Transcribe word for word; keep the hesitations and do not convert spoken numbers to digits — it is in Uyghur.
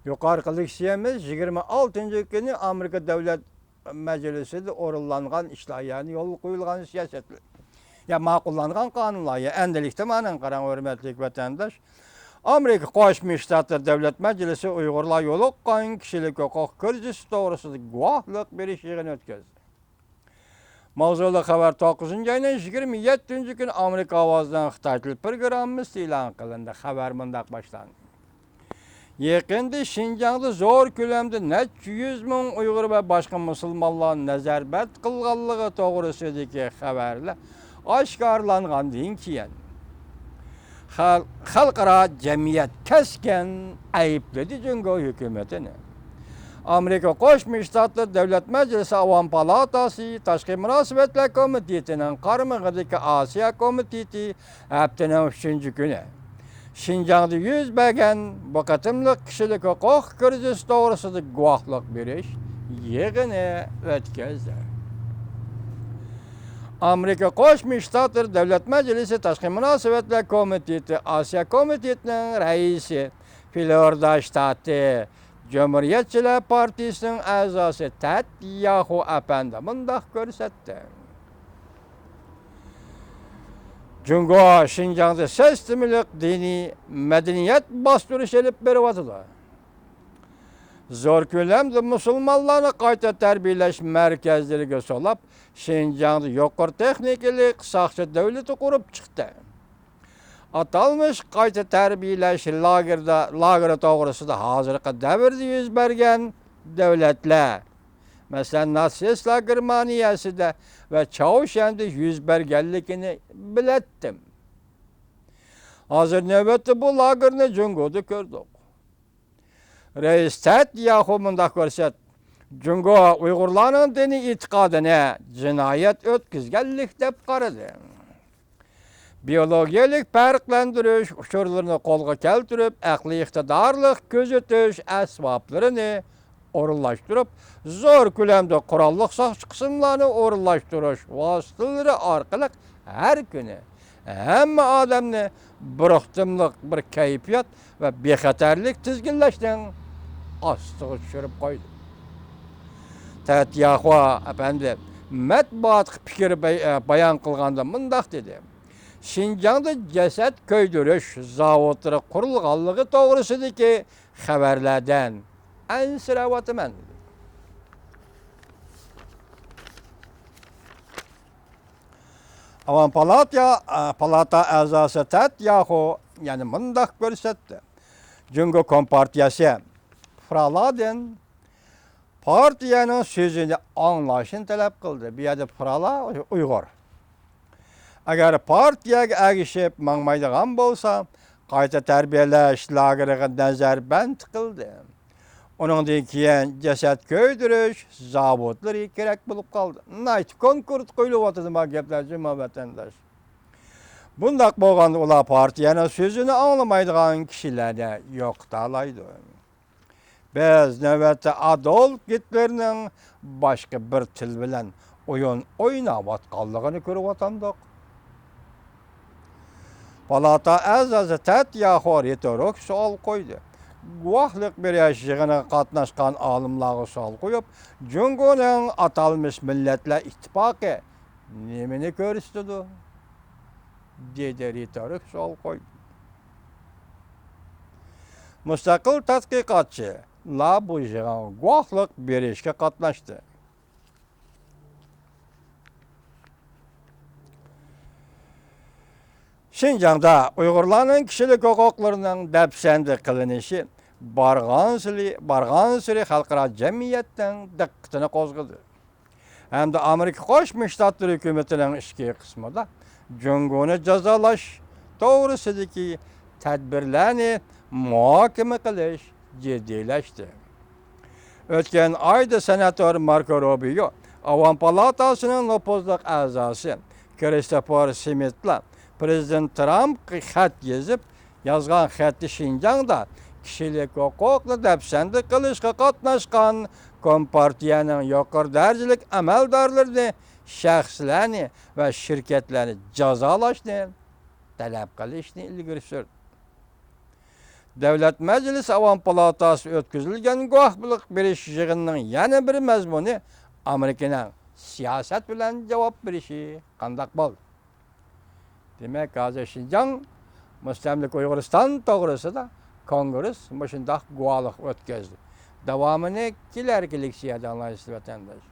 يۇقىرىقى لېكسىيەمىز يىگىرمە ئالتىنچى كۈنى ئامېرىكا دۆلەت مەجلىسىدە ئورۇنلانغان ئىشلار، يەنى يولغا قويۇلغان سىياسەتلەر، يا ماقۇللانغان قانۇنلار، يا ئەندىلىكتە مانا قاراڭ، ھۆرمەتلىك ۋەتەنداش. ئامېرىكا قوشما شتاتلىرى دۆلەت مەجلىسى ئۇيغۇرلار يولۇققان كىشىلىك ھوقۇق كىرىزىسى توغرىسىدا گۇۋاھلىق بېرىش يىغىنى ئۆتكۈزدى. ماۋزۇلۇق خەۋەر توققۇزىنچى ئاينىڭ يىگىرمە يەتتىنچى كۈنى ئامېرىكا ئاۋازىنىڭ خىتاي تىل پروگراممىسىدا ئېلان قىلىندى. خەۋەر مۇنداق باشلاندى. يېقىندا شىنجاڭدا زور كۆلەمدە نەچچە يۈز مىڭ ئۇيغۇر ۋە باشقا مۇسۇلمانلارنى نەزەربەند قىلغانلىقى توغرىسىدىكى خەۋەرلەر ئاشكارىلانغاندىن كېيىن، خەل-، خەلقئارا جەمئىيەت كەسكىن ئەيىبلىدى جۇڭگو ھۆكۈمىتىنى. ئامېرىكا قوشما شتاتلىرى دۆلەت مەجلىسى ئاۋام پالاتاسى تاشقى مۇناسىۋەتلەر كومىتېتىنىڭ قارمىقىدىكى ئاسىيا كومىتېتى ھەپتىنىڭ ئۈچىنچى كۈنى شىنجاڭدا يۈز بەرگەن بۇ قېتىملىق كىشىلىك ھوقۇق كىرىزىسى توغرىسىدا گۇۋاھلىق بېرىش يىغىنى ئۆتكۈزدى. ئامېرىكا قوشما شتاتلىرى دۆلەت مەجلىسى تاشقى مۇناسىۋەتلەر كومىتېتى ئاسىيا كومىتېتىنىڭ رەئىسى، فلورىدا شتاتى جۇمھۇرىيەتچىلەر پارتىيىسىنىڭ ئەزاسى تەت ياخۇ ئەپەندى مۇنداق كۆرسەتتى. جۇڭگو شىنجاڭدا سىستېمىلىق دىنىي مەدەنىيەت باستۇرۇش ئېلىپ بېرىۋاتىدۇ. زور كۆلەمدە مۇسۇلمانلارنى قايتا تەربىيەلەش مەركەزلىرىگە سولاپ، شىنجاڭدا يۇقىرى تېخنىكىلىق ساقچى دۆلىتى قۇرۇپ چىقتى. ئاتالمىش قايتا تەربىيەلەش لاگېردا، لاگېرى توغرىسىدا ھازىرقى دەۋردە يۈز بەرگەن دۆلەتلەر، مەسىلەن، ناتسىستلار گېرمانىيەسىدە ۋە چاۋشيەندە يۈز بەرگەنلىكىنى بىلەتتىم. ھازىر نۆۋەتتە بۇ لاگېرنى جۇڭگودا كۆردۇق. رەئىس تەت ياخۇ مۇنداق كۆرسەت، جۇڭگو ئۇيغۇرلارنىڭ دىنىي ئېتىقادىنى جىنايەت ئۆتكۈزگەنلىك دەپ قارىدى. بىيولوگىيەلىك پەرقلەندۈرۈش ئۇچۇرلىرىنى قولغا كەلتۈرۈپ، ئەقلىي ئىقتىدارلىق كۆزىتىش ئەسۋابلىرىنى ئورۇنلاشتۇرۇپ، زور كۆلەمدە قوراللىق ساقچى قىسىملارنى ئورۇنلاشتۇرۇش ۋاسىتىلىرى ئارقىلىق ھەر كۈنى ھەممە ئادەمنى بىر قېتىملىق بىر كەيپىيات ۋە بىخەتەرلىك تىزگىنلەشنىڭ ئاستىغا چۈشۈرۈپ قويدى. تەت ياخۇا ئەپەندى مەتبۇئاتقا پىكىر باي-، بايان قىلغاندا مۇنداق دېدى: شىنجاڭدا جەسەت كۆيدۈرۈش زاۋۇتلىرى قۇرۇلغانلىقى توغرىسىدىكى خەۋەرلەردىن ئەنسىرەۋاتىمەن. ئاۋام پالاتا، پالاتا ئەزاسى تەت ياخۇ يەنە مۇنداق كۆرسەتتى: جۇڭگو كومپارتىيەسى پۇقرالادىن پارتىيەنىڭ سۆزىنى ئاڭلاشنى تەلەپ قىلدى. بۇ يەردە پۇقرالار ئۇيغۇر. ئەگەر پارتىيەگە ئەگىشىپ ماڭمايدىغان بولسا، قايتا تەربىيەلەش لاگېرىغا نەزەربەند قىلدى. ئۇنىڭدىن كېيىن جەسەت كۆيدۈرۈش زاۋۇتلىرى كېرەك بولۇپ قالدى. ناھايىتى كونكرېت قويۇلۇۋاتىدۇ ما گەپلەر، جۇما ۋەتەنداش. بۇنداق بولغاندا ئۇلار پارتىيەنىڭ سۆزىنى ئاڭلىمايدىغان كىشىلەرنى يوقىتالايدۇ. بىز نۆۋەتتە ئادولف گىتلېرنىڭ باشقا بىر تىل بىلەن ئويۇن ئويناۋاتقانلىقىنى كۆرۈۋاتامدۇق. پالاتا ئەزاسى تەت ياخۇ رېتورىك سوئال قويدى. گۇۋاھلىق بېرىش يىغىنىغا قاتناشقان ئالىملارغا سوئال قويۇپ، جۇڭگونىڭ ئاتالمىش مىللەتلەر ئىتتىپاقى نېمىنى كۆرسىتىدۇ؟ دېدى رېتورىك سوئال قويدى. مۇستەقىل تەتقىقاتچىلار بۇ يىغىنغا گۇۋاھلىق بېرىشكە قاتناشتى. شىنجاڭدا ئۇيغۇرلارنىڭ كىشىلىك ھوقۇقلىرىنىڭ دەپسەندە قىلىنىشى بارغانسېرى، بارغانسېرى خەلقئارا جەمئىيەتنىڭ دىققىتىنى قوزغىدى. ھەمدە ئامېرىكا قوشما شتاتلىرى ھۆكۈمىتىنىڭ ئىچكى قىسمىدا جۇڭگونى جازالاش توغرىسىدىكى تەدبىرلەرنى مۇھاكىمە قىلىش جىددىيلەشتى. ئۆتكەن ئايدا سېناتور ماركو روبىيو، ئاۋام پالاتاسىنىڭ نوپۇزلۇق ئەزاسى كىرىستوفېر سمىتلا پىرېزىدېنت ترامپقا خەت يېزىپ، يازغان خەتتە شىنجاڭدا كىشىلىك ھوقۇقنى دەپسەندە قىلىشقا قاتناشقان كومپارتىيەنىڭ يۇقىرى دەرىجىلىك ئەمەلدارلىرىنى، شەخسلەرنى ۋە شىركەتلەرنى جازالاشنى تەلەپ قىلىشنى ئىلگىرى سۈردى. دۆلەت مەجلىسى ئاۋام پالاتاسى ئۆتكۈزۈلگەن گۇۋاھلىق بېرىش يىغىنىنىڭ يەنە بىر مەزمۇنى ئامېرىكىنىڭ سىياسەت بىلەن جاۋاب بېرىشى قانداق بولدى؟ دېمەك، ھازىر شىنجاڭ مۇستەملىكە ئۇيغۇرىستان توغرىسىدا كونگرېس مۇشۇنداق گۇۋاھلىق ئۆتكۈزدى. داۋامىنى كېلەركى لېكسىيەدە ئاڭلايسىز، ۋەتەنداش.